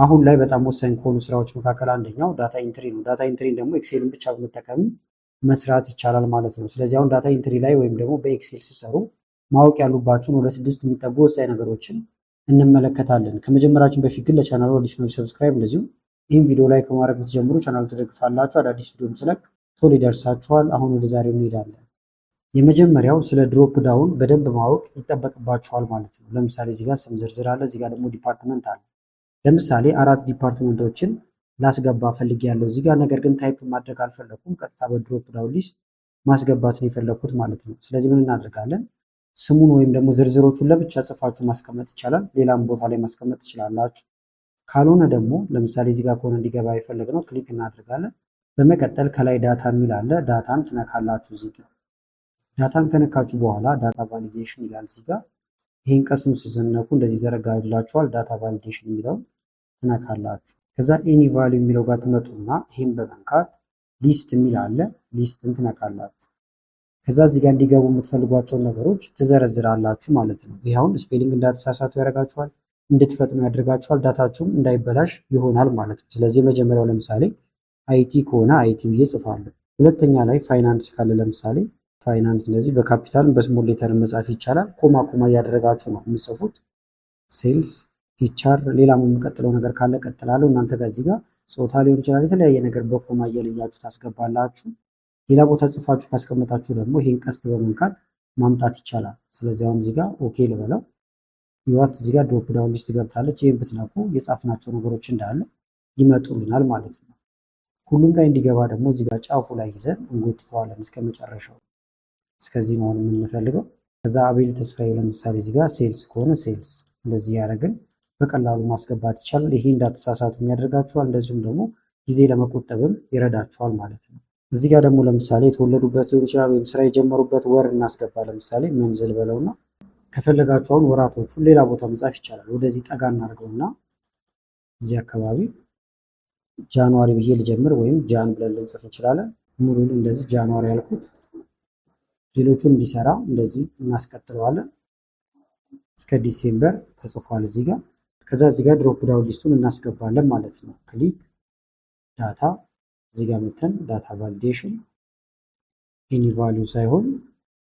አሁን ላይ በጣም ወሳኝ ከሆኑ ስራዎች መካከል አንደኛው data entry ነው። Data entry ን ደግሞ Excel ን ብቻ በመጠቀም መስራት ይቻላል ማለት ነው። ስለዚህ አሁን data entry ላይ ወይም ደግሞ በ Excel ሲሰሩ ማወቅ ያሉባችሁን ወደ 6 የሚጠጉ ወሳኝ ነገሮችን እንመለከታለን። ከመጀመራችን በፊት ግን ለቻናሉ አዲስ ነው subscribe፣ እንደዚሁም ይህም ቪዲዮ like በማድረግ ብትጀምሩ ቻናሉ ትደግፋላችሁ። አዳዲስ ቪዲዮም ስለቅ ቶሎ ይደርሳችኋል። አሁን ወደ ዛሬው እንሄዳለን። የመጀመሪያው ስለ drop down በደንብ ማወቅ ይጠበቅባችኋል ማለት ነው። ለምሳሌ እዚህ ጋር ስም ዝርዝር አለ፣ እዚህ ጋር ደግሞ department አለ። ለምሳሌ አራት department ኦችን ላስገባ ፈልጌያለሁ እዚህ ጋር፣ ነገር ግን type ማድረግ አልፈለኩም። ቀጥታ በ drop down list ማስገባት ነው የፈለግኩት ማለት ነው። ስለዚህ ምን እናደርጋለን? ስሙን ወይም ደግሞ ዝርዝሮቹን ለብቻ ጽፋችሁ ማስቀመጥ ይቻላል። ሌላም ቦታ ላይ ማስቀመጥ ትችላላችሁ። ካልሆነ ደግሞ ለምሳሌ እዚህ ጋር ከሆነ እንዲገባ የፈለግነው click እናደርጋለን። በመቀጠል ከላይ data የሚል አለ። Data ን ትነካላችሁ። እዚህ ጋር data ን ከነካችሁ በኋላ data validation ይላል እዚህ ጋር። ይህን ቀሱን ስትነኩ እንደዚህ ዘረጋላችኋል። Data validation የሚለውን ትነካላችሁ። ከዛ any value የሚለው ጋር ትመጡና ይህን በመንካት list የሚል አለ። List ን ትነካላችሁ። ከዛ እዚህ ጋር እንዲገቡ የምትፈልጓቸውን ነገሮች ትዘረዝራላችሁ ማለት ነው። ይህ አሁን spelling እንዳትሳሳቱ ያደርጋችኋል፣ እንድትፈጥኑ ያደርጋችኋል፣ data ችሁም እንዳይበላሽ ይሆናል ማለት ነው። ስለዚህ የመጀመሪያው ለምሳሌ IT ከሆነ IT ብዬ ጽፋለሁ። ሁለተኛ ላይ ፋይናንስ ካለ ለምሳሌ ፋይናንስ እንደዚህ በ capital በ small letter መጻፍ ይቻላል። Comma comma እያደረጋችሁ ነው የምጽፉት። Sales፣ HR፣ ሌላም የሚቀጥለው ነገር ካለ ቀጥላለሁ። እናንተ ጋር እዚህ ጋር ጾታ ሊሆን ይችላል። የተለያየ ነገር በ comma እየለያችሁ ታስገባላችሁ። ሌላ ቦታ ጽፋችሁ ካስቀመጣችሁ ደግሞ ይህን ቀስት በመንካት ማምጣት ይቻላል። ስለዚህ አሁን እዚህ ጋር okay ልበለው። ይዋት እዚህ ጋር drop down list ገብታለች። ይህን ብትነኩ የጻፍናቸው ነገሮች እንዳለ ይመጡልናል ማለት ነው። ሁሉም ላይ እንዲገባ ደግሞ እዚህ ጋር ጫፉ ላይ ይዘን እንጎትተዋለን እስከ መጨረሻው። እስከዚህ ነው የምንፈልገው። ከዛ አቤል ተስፋዬ ለምሳሌ እዚህ ጋር sales ከሆነ sales እንደዚህ ያደረግን በቀላሉ ማስገባት ይቻላል። ይሄ እንዳትሳሳቱ ያደርጋችኋል። እንደዚሁም ደግሞ ጊዜ ለመቆጠብም ይረዳችኋል ማለት ነው። እዚህ ጋር ደግሞ ለምሳሌ የተወለዱበት ሊሆን ይችላል ወይም ስራ የጀመሩበት ወር እናስገባ። ለምሳሌ month ልበለውና ከፈለጋችሁ አሁን ወራቶቹን ሌላ ቦታ መጻፍ ይቻላል። ወደዚህ ጠጋ እናድርገውና እዚህ አካባቢ January ብዬ ልጀምር ወይም Jan ብለን ልንጽፍ እንችላለን። ሙሉን እንደዚህ January ያልኩት ሌሎቹን እንዲሰራ እንደዚህ እናስቀጥለዋለን። እስከ December ተጽፏል እዚህ ጋር። ከዛ እዚህ ጋር drop down list ኡን እናስገባለን ማለት ነው። Click data እዚህ ጋር መተን data validation any value ሳይሆን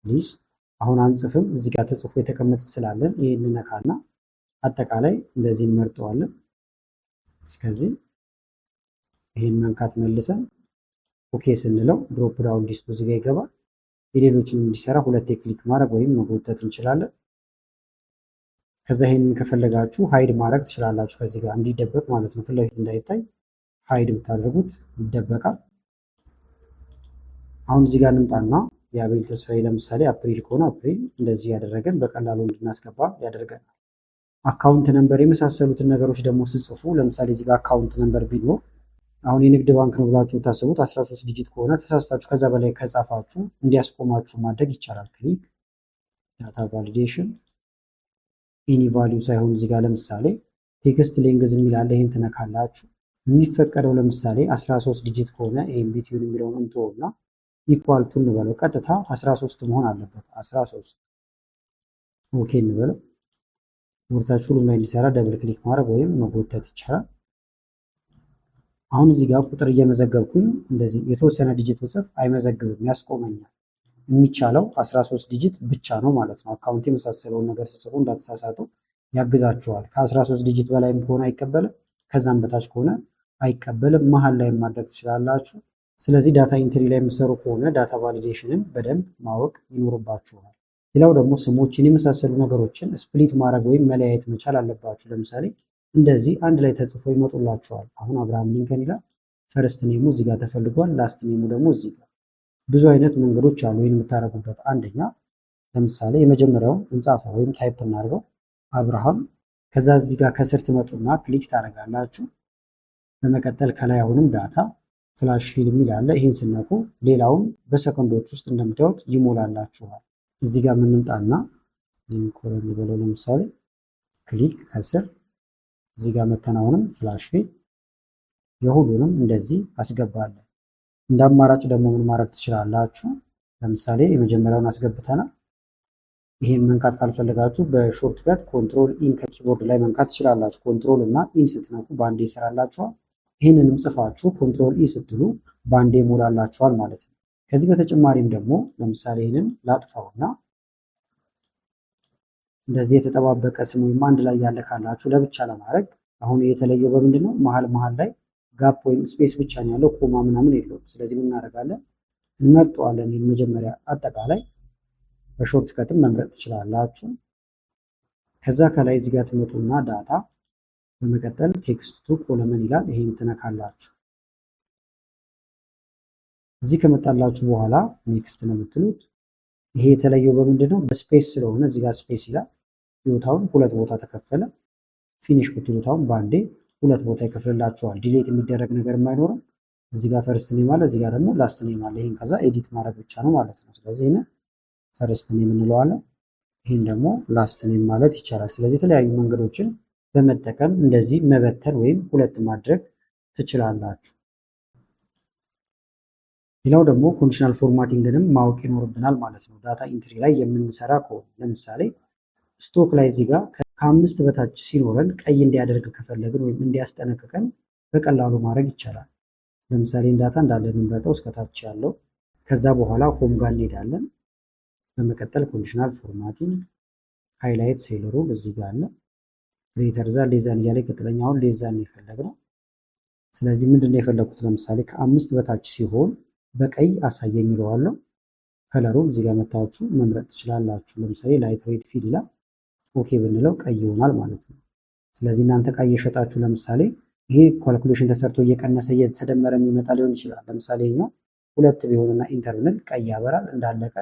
list አሁን አንጽፍም። እዚህ ጋር ተጽፎ የተቀመጠ ስላለን ይህን ነካና አጠቃላይ እንደዚህ እንመርጠዋለን። እስከዚህ ይህን መንካት መልሰን okay ስንለው drop down list ኡ እዚህ ጋር ይገባል። የሌሎችን እንዲሰራ ሁለቴ click ማድረግ ወይም መጎተት እንችላለን። ከዛ ይህንን ከፈለጋችሁ hide ማድረግ ትችላላችሁ። ከዚህ ጋር እንዲደበቅ ማለት ነው፣ ፊት ለፊት እንዳይታይ hide ብታደርጉት ይደበቃል። አሁን እዚህ ጋር እንምጣና የአቤል ተስፋዬ ለምሳሌ አፕሪል ከሆነ አፕሪል እንደዚህ ያደረገን በቀላሉ እንድናስገባ ያደርገናል። Account number የመሳሰሉትን ነገሮች ደግሞ ስጽፉ ለምሳሌ እዚህ ጋር account number ቢኖር አሁን የንግድ ባንክ ነው ብላችሁ ታስቡት 13 digit ከሆነ ተሳስታችሁ ከዛ በላይ ከጻፋችሁ እንዲያስቆማችሁ ማድረግ ይቻላል። Click data validation any value ሳይሆን እዚህ ጋር ለምሳሌ text length የሚል አለ። ይህን ትነካላችሁ። የሚፈቀደው ለምሳሌ 13 digit ከሆነ ይህን between የሚለውን እንተወውና equal to እንበለው። ቀጥታ 13 መሆን አለበት። 13 okay እንበለው። ወርታችሁ ሁሉም ላይ እንዲሰራ double click ማድረግ ወይም መጎተት ይቻላል። አሁን እዚህ ጋር ቁጥር እየመዘገብኩኝ እንደዚህ የተወሰነ digit ብጽፍ አይመዘግብም፣ ያስቆመኛል። የሚቻለው 13 digit ብቻ ነው ማለት ነው። Account የመሳሰለውን ነገር ስጽፉ እንዳትሳሳቱ ያግዛችኋል። ከ13 digit በላይም ከሆነ አይቀበልም፣ ከዛም በታች ከሆነ አይቀበልም። መሀል ላይ ማድረግ ትችላላችሁ። ስለዚህ data entry ላይ የምሰሩ ከሆነ data validation ን በደንብ ማወቅ ይኖርባችኋል። ሌላው ደግሞ ስሞችን የመሳሰሉ ነገሮችን split ማድረግ ወይም መለያየት መቻል አለባችሁ። ለምሳሌ እንደዚህ አንድ ላይ ተጽፎ ይመጡላችኋል። አሁን አብርሃም ሊንከን ይላል። First name ኡ እዚህ ጋር ተፈልጓል። Last name ኡ ደግሞ እዚህ ጋር። ብዙ አይነት መንገዶች አሉ ይህን የምታደርጉበት። አንደኛ ለምሳሌ የመጀመሪያውን እንጻፈው ወይም type እናድርገው አብርሃም። ከዛ እዚህ ጋር ከስር ትመጡና click ታደርጋላችሁ። በመቀጠል ከላይ አሁንም data flash fill የሚል አለ። ይህን ስነኩ ሌላውን በሰከንዶች ውስጥ እንደምታዩት ይሞላላችኋል። እዚህ ጋር የምንምጣና ሊንኮለን በለው ለምሳሌ click ከስር እዚህ ጋር መተን አሁንም flash fill የሁሉንም እንደዚህ አስገባለን። እንደ አማራጭ ደግሞ ምን ማድረግ ትችላላችሁ? ለምሳሌ የመጀመሪያውን አስገብተናል። ይህን መንካት ካልፈለጋችሁ በ shortcut Control E ን ከ keyboard ላይ መንካት ትችላላችሁ። Control እና E ን ስትነኩ በአንዴ ይሰራላችኋል። ይህንንም ጽፋችሁ Control E ስትሉ በአንዴ ይሞላላችኋል ማለት ነው። ከዚህ በተጨማሪም ደግሞ ለምሳሌ ይህንን ላጥፋውና እንደዚህ የተጠባበቀ ስም ወይም አንድ ላይ ያለ ካላችሁ ለብቻ ለማድረግ አሁን የተለየው በምንድን ነው? መሀል መሀል ላይ gap ወይም space ብቻ ነው ያለው፣ comma ምናምን የለውም። ስለዚህ ምን እናደርጋለን? እንመርጠዋለን። ይህን መጀመሪያ አጠቃላይ በ shortcut ም መምረጥ ትችላላችሁ። ከዛ ከላይ እዚህ ጋር ትመጡና data፣ በመቀጠል text to column ይላል። ይሄን ትነካላችሁ። እዚህ ከመጣላችሁ በኋላ next ነው የምትሉት። ይሄ የተለየው በምንድን ነው? በ space ስለሆነ እዚህ ጋር space ይላል። ቦታውን ሁለት ቦታ ተከፈለ። Finish ብትሉት አሁን በአንዴ ሁለት ቦታ ይከፍልላችኋል። Delete የሚደረግ ነገር አይኖርም። እዚህ ጋር first name አለ፣ እዚህ ጋር ደግሞ last name አለ። ይህን ከዛ edit ማድረግ ብቻ ነው ማለት ነው። ስለዚህ ይህንን first name እንለዋለን፣ ይህን ደግሞ last name ማለት ይቻላል። ስለዚህ የተለያዩ መንገዶችን በመጠቀም እንደዚህ መበተን ወይም ሁለት ማድረግ ትችላላችሁ። ሌላው ደግሞ conditional formatting ንም ማወቅ ይኖርብናል ማለት ነው። Data entry ላይ የምንሰራ ከሆነ ለምሳሌ stock ላይ እዚህ ጋር ከ5 በታች ሲኖረን ቀይ እንዲያደርግ ከፈለግን ወይም እንዲያስጠነቅቀን በቀላሉ ማድረግ ይቻላል። ለምሳሌ data እንዳለ እንምረጠው እስከታች ያለው። ከዛ በኋላ home ጋር እንሄዳለን። በመቀጠል conditional formatting highlight cell rule እዚህ ጋር አለ። Greater than፣ less than እያለ ይቀጥለኛ። አሁን less than ነው የፈለግነው። ስለዚህ ምንድን ነው የፈለግኩት? ለምሳሌ ከ5 በታች ሲሆን በቀይ አሳየኝ እለዋለሁ። Color ኡን እዚህ ጋር መታችሁ መምረጥ ትችላላችሁ። ለምሳሌ light red fill ይላል። Okay ብንለው ቀይ ይሆናል ማለት ነው። ስለዚህ እናንተ ዕቃ እየሸጣችሁ ለምሳሌ ይሄ calculation ተሰርቶ እየቀነሰ እየተደመረ የሚመጣ ሊሆን ይችላል። ለምሳሌ ይኸኛው 2 ቢሆንና enter ብንል ቀይ ያበራል፣ እንዳለቀ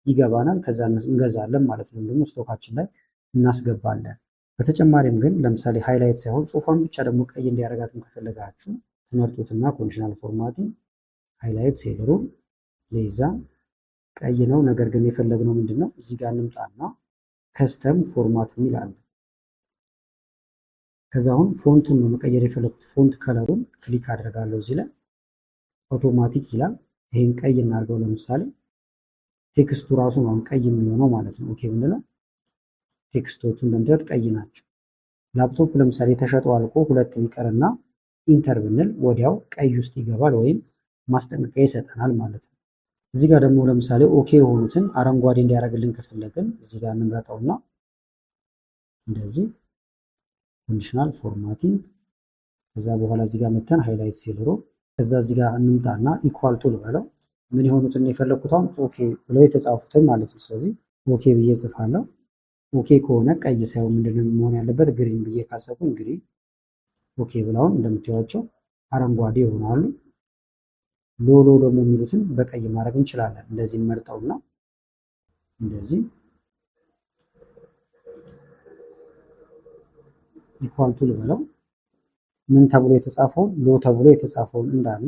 ይገባናል። ከዛ እንገዛለን ማለት ነው። ደግሞ stock ኣችን ላይ እናስገባለን። በተጨማሪም ግን ለምሳሌ highlight ሳይሆን ጽሁፏን ብቻ ደግሞ ቀይ እንዲያደርጋትም ከፈለጋችሁ ትመርጡትና conditional formatting highlight cell rule less than ቀይ ነው። ነገር ግን የፈለግነው ምንድን ነው? እዚህ ጋር እንምጣና custom format የሚል አለ። ከዛ አሁን font ኡን ነው መቀየር የፈለኩት። Font color ኡን click አደርጋለሁ። እዚህ ላይ አውቶማቲክ ይላል። ይሄን ቀይ እናድርገው። ለምሳሌ text ኡ ራሱ ነው አሁን ቀይ የሚሆነው ማለት ነው። Okay ብንለው text ኦቹ እንደምታዩት ቀይ ናቸው። ላፕቶፕ ለምሳሌ ተሸጦ አልቆ 2 ቢቀርና enter ብንል ወዲያው ቀይ ውስጥ ይገባል ወይም ማስጠንቀቂያ ይሰጠናል ማለት ነው። እዚህ ጋር ደግሞ ለምሳሌ okay የሆኑትን አረንጓዴ እንዲያደርግልን ከፈለግን እዚህ ጋር እንምረጠውና እንደዚህ conditional formatting ከዛ በኋላ እዚህ ጋር መተን highlight cell rule ከዛ እዚህ ጋር እንምጣና equal to ልበለው። ምን የሆኑትን የፈለግኩት አሁን okay ብለው የተጻፉትን ማለት ነው። ስለዚህ okay ብዬ ጽፋለሁ። Okay ከሆነ ቀይ ሳይሆን ምንድነው መሆን ያለበት green ብዬ ካሰብኩኝ green። Okay ብለውን እንደምታዩቸው አረንጓዴ ይሆናሉ። Low low ደግሞ የሚሉትን በቀይ ማድረግ እንችላለን። እንደዚህ መርጠውና እንደዚህ equal to ልበለው። ምን ተብሎ የተጻፈውን low ተብሎ የተጻፈውን እንዳለ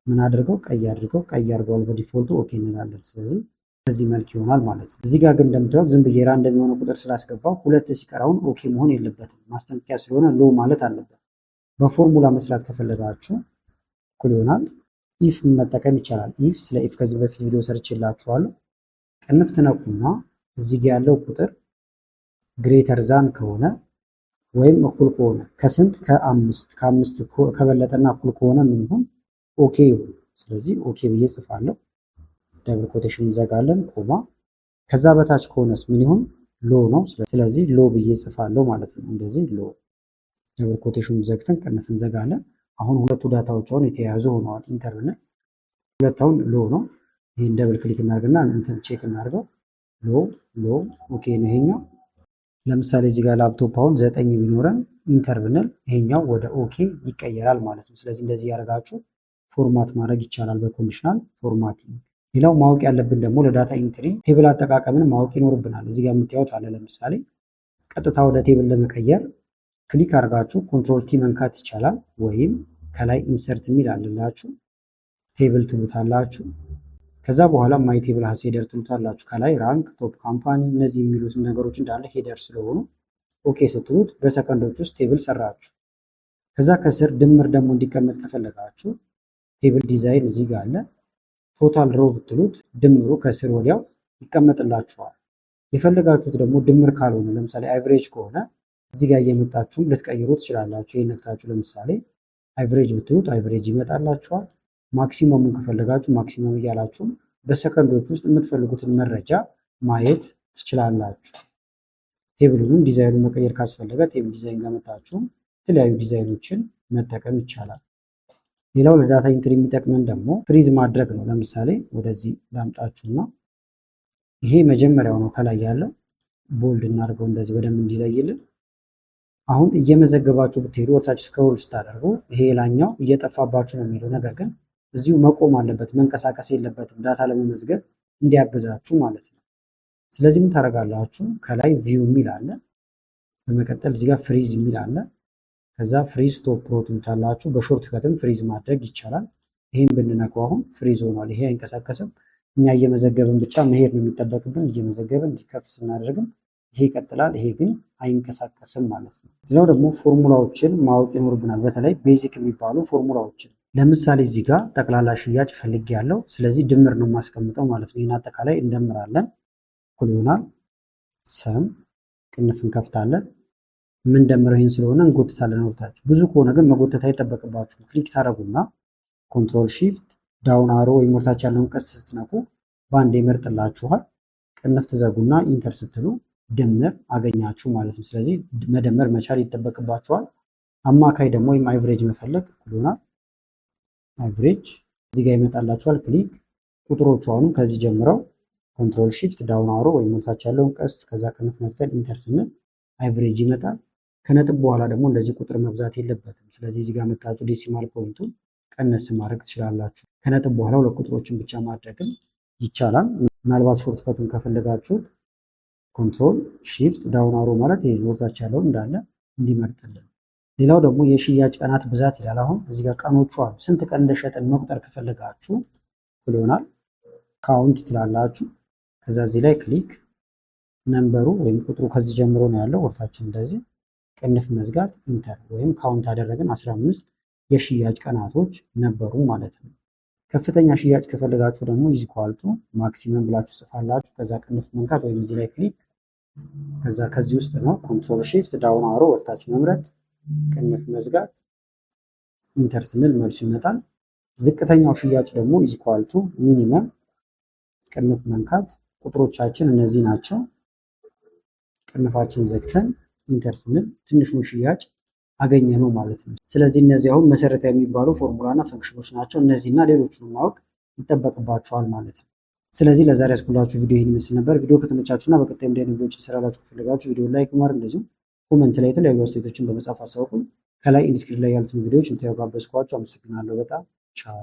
ምን አድርገው ቀይ አድርገው ቀይ አድርገዋል በ default ኡ okay እንላለን። ስለዚህ በዚህ መልክ ይሆናል ማለት ነው። እዚህ ጋር ግን እንደምታዩት ዝም ብዬ random የሆነ ቁጥር ስላስገባው 2 ሲቀራውን okay መሆን የለበትም። ማስጠንቀቂያ ስለሆነ low ማለት አለበት። በፎርሙላ መስራት ከፈለጋችሁ እኩል ይሆናል if መጠቀም ይቻላል። If ስለ if ከዚህ በፊት ቪዲዮ ሰርቼላችኋለሁ። ቅንፍ ትነኩና እዚህ ጋር ያለው ቁጥር greater than ከሆነ ወይም እኩል ከሆነ ከስንት ከ5 ከበለጠና እኩል ከሆነ ምን ይሁን okay ይሁን። ስለዚህ okay ብዬ ጽፋለሁ። Double quotation እንዘጋለን፣ comma። ከዛ በታች ከሆነስ ምን ይሁን low ነው። ስለዚህ low ብዬ ጽፋለሁ ማለት ነው። እንደዚህ low double quotation ዘግተን ቅንፍ እንዘጋለን። አሁን ሁለቱ data ዎች አሁን የተያያዙ ሆነዋል። Enter ብንል ሁለት አሁን low ነው። ይሄን double click እናድርግና እንትን check እናድርገው። Low low okay ነው ይሄኛው። ለምሳሌ እዚህ ጋር ላፕቶፕ አሁን 9 ቢኖረን enter ብንል ይሄኛው ወደ okay ይቀየራል ማለት ነው። ስለዚህ እንደዚህ ያደርጋችሁ format ማድረግ ይቻላል በ conditional formatting። ሌላው ማወቅ ያለብን ደግሞ ለ data entry table አጠቃቀምን ማወቅ ይኖርብናል። እዚህ ጋር የምታዩት አለ። ለምሳሌ ቀጥታ ወደ table ለመቀየር click አድርጋችሁ Control T መንካት ይቻላል። ወይም ከላይ insert የሚል አለላችሁ table ትሉታላችሁ። ከዛ በኋላ my table has header ትሉታላችሁ። ከላይ rank፣ top company እነዚህ የሚሉትን ነገሮች እንዳለ header ስለሆኑ okay ስትሉት በሰከንዶች ውስጥ table ሰራችሁ። ከዛ ከስር ድምር ደግሞ እንዲቀመጥ ከፈለጋችሁ table design እዚህ ጋር አለ። Total row ብትሉት ድምሩ ከስር ወዲያው ይቀመጥላችኋል። የፈለጋችሁት ደግሞ ድምር ካልሆነ፣ ለምሳሌ average ከሆነ እዚህ ጋር እየመጣችሁም ልትቀይሩ ትችላላችሁ። ይህን ነክታችሁ ለምሳሌ average ብትሉት average ይመጣላችኋል። Maximum ኡን ከፈለጋችሁ maximum እያላችሁም በሰከንዶች ውስጥ የምትፈልጉትን መረጃ ማየት ትችላላችሁ። Table ኡንም ዲዛይኑን መቀየር ካስፈለገ table design ጋር መጣችሁ የተለያዩ ዲዛይኖችን መጠቀም ይቻላል። ሌላው ለ data entry የሚጠቅመን ደግሞ freeze ማድረግ ነው። ለምሳሌ ወደዚህ ላምጣችሁና ይሄ መጀመሪያው ነው፣ ከላይ ያለው bold እናድርገው እንደዚህ በደንብ እንዲለይልን። አሁን እየመዘገባችሁ ብትሄዱ ወደታች scroll ስታደርጉ ይሄ ላኛው እየጠፋባችሁ ነው የሚሄደው። ነገር ግን እዚሁ መቆም አለበት፣ መንቀሳቀስ የለበትም፣ data ለመመዝገብ እንዲያግዛችሁ ማለት ነው። ስለዚህ ምን ታደርጋላችሁ? ከላይ view የሚል አለ። በመቀጠል እዚህ ጋር freeze የሚል አለ። ከዛ freeze top row ትሉታላችሁ። በ shortcut ም freeze ማድረግ ይቻላል። ይህም ብንነካው አሁን freeze ሆኗል። ይሄ አይንቀሳቀስም። እኛ እየመዘገብን ብቻ መሄድ ነው የሚጠበቅብን። እየመዘገብን ከፍ ስናደርግም ይሄ ይቀጥላል። ይሄ ግን አይንቀሳቀስም ማለት ነው። ሌላው ደግሞ ፎርሙላዎችን ማወቅ ይኖርብናል። በተለይ basic የሚባሉ ፎርሙላዎችን። ለምሳሌ እዚህ ጋር ጠቅላላ ሽያጭ ፈልጌያለሁ። ስለዚህ ድምር ነው የማስቀምጠው ማለት ነው። ይህን አጠቃላይ እንደምራለን። እኩል ይሆናል sum፣ ቅንፍ እንከፍታለን። የምንደምረው ይህን ስለሆነ እንጎትታለን ወደታች። ብዙ ከሆነ ግን መጎተት አይጠበቅባችሁም። Click ታደርጉና control shift down arrow ወይም ወደታች ያለውን ቀስት ስትነኩ በአንድ ይመርጥላችኋል። ቅንፍ ትዘጉና enter ስትሉ ድምር አገኛችሁ ማለት ነው። ስለዚህ መደመር መቻል ይጠበቅባችኋል። አማካይ ደግሞ ወይም average መፈለግ እኩል ይሆናል average፣ እዚህ ጋር ይመጣላችኋል። Click፣ ቁጥሮቹ አሁንም ከዚህ ጀምረው control shift down arrow ወይም ወደታች ያለውን ቀስት፣ ከዛ ቅንፍ ነክተን enter ስንል average ይመጣል። ከነጥብ በኋላ ደግሞ እንደዚህ ቁጥር መብዛት የለበትም። ስለዚህ እዚህ ጋር መታችሁ decimal point ኡን ቀነስ ማድረግ ትችላላችሁ። ከነጥብ በኋላ ሁለት ቁጥሮችን ብቻ ማድረግም ይቻላል። ምናልባት shortcut ኡን ከፈለጋችሁት control shift down arrow ማለት ይሄ ወደታች ያለውን እንዳለ እንዲመርጥልን። ሌላው ደግሞ የሽያጭ ቀናት ብዛት ይላል። አሁን እዚህ ጋር ቀኖቹ አሉ። ስንት ቀን እንደሸጠን መቁጠር ከፈለጋችሁ እኩል ይሆናል count ትላላችሁ። ከዛ እዚህ ላይ click፣ number ኡ ወይም ቁጥሩ ከዚህ ጀምሮ ነው ያለው። ወደታችን እንደዚህ ቅንፍ መዝጋት፣ enter ወይም count አደረግን፣ 15 የሽያጭ ቀናቶች ነበሩ ማለት ነው። ከፍተኛ ሽያጭ ከፈለጋችሁ ደግሞ is equal to maximum ብላችሁ ጽፋላችሁ። ከዛ ቅንፍ መንካት ወይም እዚህ ላይ click፣ ከዛ ከዚህ ውስጥ ነው control shift down arrow ወደታች መምረጥ፣ ቅንፍ መዝጋት፣ enter ስንል መልሱ ይመጣል። ዝቅተኛው ሽያጭ ደግሞ is equal to minimum፣ ቅንፍ መንካት፣ ቁጥሮቻችን እነዚህ ናቸው። ቅንፋችን ዘግተን enter ስንል ትንሹን ሽያጭ አገኘነው ማለት ነው። ስለዚህ እነዚህ አሁን መሰረታዊ የሚባሉ formula ና function ኦች ናቸው። እነዚህና ሌሎቹን ማወቅ ይጠበቅባችኋል ማለት ነው። ስለዚህ ለዛሬ ያስኩላችሁ ቪዲዮ ይህን ይመስል ነበር። ቪዲዮ ከተመቻችሁና በቀጣይ እንዲህ አይነት ቪዲዮዎች እንሰራላችሁ ከፈለጋችሁ ቪዲዮ like ማድረግ፣ እንደዚሁም comment ላይ የተለያዩ አስተያየቶችን በመጻፍ አሳውቁኝ። ከላይ end screen ላይ ያሉትን ቪዲዮዎች እንድታዩ ጋበዝኳችሁ። አመሰግናለሁ በጣም፣ ቻው።